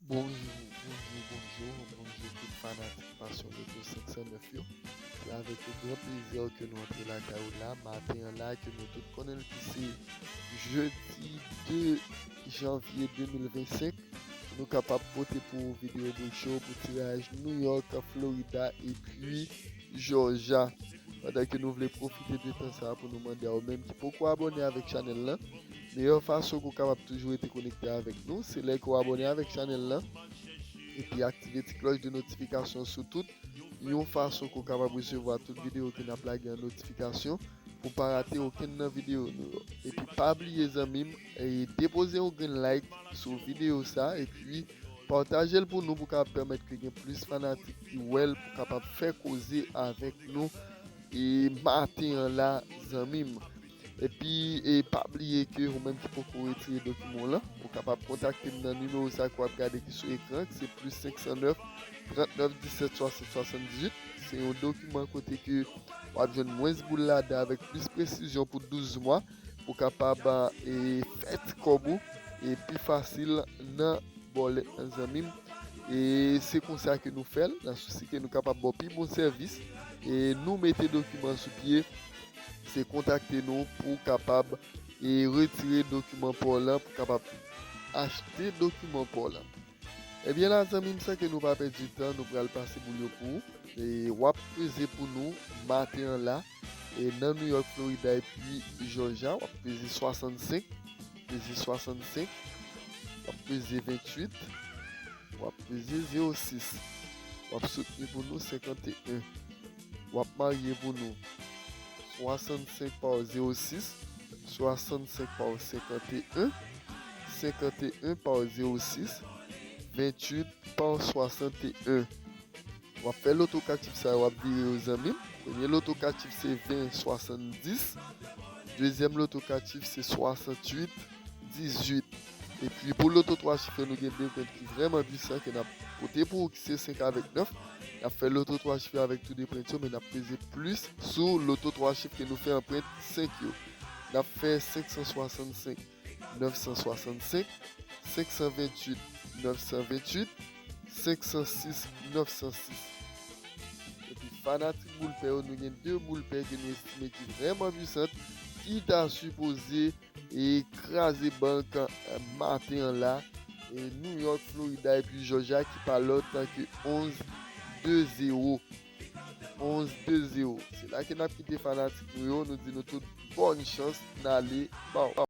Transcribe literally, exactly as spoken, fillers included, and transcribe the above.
Bonjou, bonjou, bonjou, bonjou tout fanatik Passion Loto senk san nèf yo. Se avèk yon gran plezi ke nou antre lakay ou la, maten an la ke nou tout konnen l ki se jedi de janvye de mil vennsenk. Nou kapab pote pou ou videyo Brik Show pou tiraj New York, Florida epi Georgia. Pandan ke nou vle pwofite de tan sa a pou nou mande a ou menm ki poko abòne avèk chanèl lan, meyè fason ke w kapab toujou rete konekte avèk nou, se lè ke w abòne avèk chanèl lan, epi aktive ti klòch de notifikasyon sou tout, yon fason ke w kapab resevwa tout videyo ke n ap lage an notifikasyon, pou pa rate okenn nan videyo nou yo. Epi pa bliye zanmi m, e depoze yon grenn like sou videyo sa, epi pataje l pou nou pou kapab pèmèt ke gen plis fanatik ki wè l pou kapab fè koze avèk nou e maten an la zanmi m. Epi e pa bliye ke ou menm ki poko retire dokiman w lan, ou kapab kontakte m nan nimewo sa ke w ap gade ki sou ekran, ki se plis senk san nèf, trant nèf, disèt, swasant, swasanndizuit. Se yon dokiman kote ke w ap jwenn mwens boul ladan avèk plis presizyon pou douz mwa, pou kapab e, fè ti kòb ou e pi fasil nan bòlèt nan zanmi m. E se konsa ke nou fè l, nan sousi ke nou kapab ba w pi bon sèvis. E nou mete dokiman sou pye, se kontakte nou pou kapab e retire dokiman pa w lan, pou kapab achte dokiman pa w lan. Ebyen la zanmi m, san ke nou pa pèdi tan, nou pral pase boul yo pou ou. E w ap peze pou nou maten an la, e nan New York, Florida epi Georgia, w ap peze swasannsenk, peze swasannsenk, w ap peze venntuit, w ap peze zewo sis, w ap soutni pou nou senkanteyen, w ap marye pou nou swasannsenk pa zewo sis, swasannsenk pa senkanteyen, senkanteyen pa zewo sis, venntuit pa swasanteyen. W ap fè loto ka chif sa yo, w ap vire yo zanmi m. Premye loto ka chif se ven swasanndis. Dezyèm loto ka chif se swasantuit dizuit. Epi pou loto twa chif yo, nou gen de pwent ki vrèman pwisan ke n ap pote pou ou, ki se senk avèk nèf. N ap fè loto twa chif yo avèk tou de pwent yo, men n ap peze plis sou loto twa chif ke nou fè an pwent senk yo. N ap fè senk san swasannsenk, nèf san swasannsenk, senk san venntuit, nèf san venntuit, senk san sis, nèf san sis. Epi fanatik boul pè yo, nou gen de boul pè ke nou estime ki vrèman pwisant, ki ta sipoze e kraze bank, eh, maten an la, e New York, Florida epi Georgia ki pa lòt ke onz de zewo. Onz de zewo. Se la ke n ap kite fanatik nou yo, nou di nou tout bòn chans, n ale ba w.